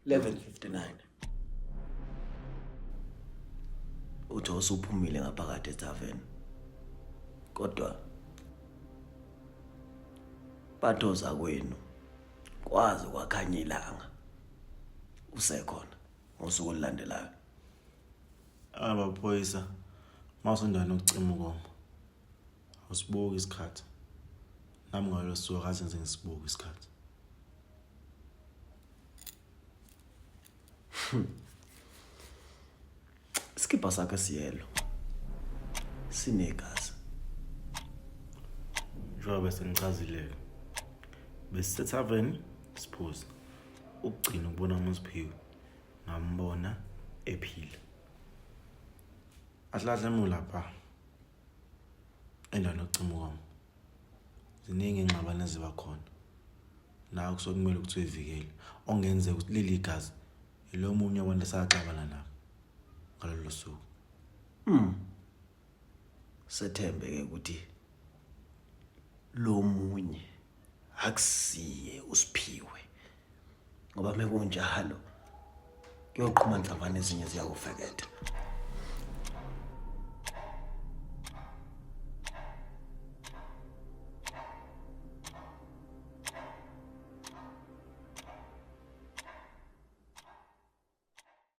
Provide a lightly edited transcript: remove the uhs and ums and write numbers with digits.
11:59. Uthi usuphumile ngaphakathi ethaveni. Kodwa bathoza kwenu kwaze kwakhanya ilanga usekhona ngosuku olulandelayo. Abaphoyisa mawusendaweni yokucima ukoma awusibuki isikhathi. Nami ngalolo suku akaze ngize ngisibuke isikhathi. Isikibha sakhe siyelo. Sinegazi. Njengoba bese ngichazile besisethaveni siphuza ukugcina ukubona uMuziphiwe ngambona ephila. Ahlahle mulapha endaweni yokucima ukoma. Ziningi iy'ngxabano eziba khona nawe kusuke kumele ukuthi uyivikele okungenzeka ukuthi leli gazi ilo munye wabantu esaxabana nabo ngalolo suku. Sethembe ke ukuthi lo munye akusiye uSiphiwe. Ngoba mekunjalo kuyoqhuma nhlamvana ezinye ziyakufeketha.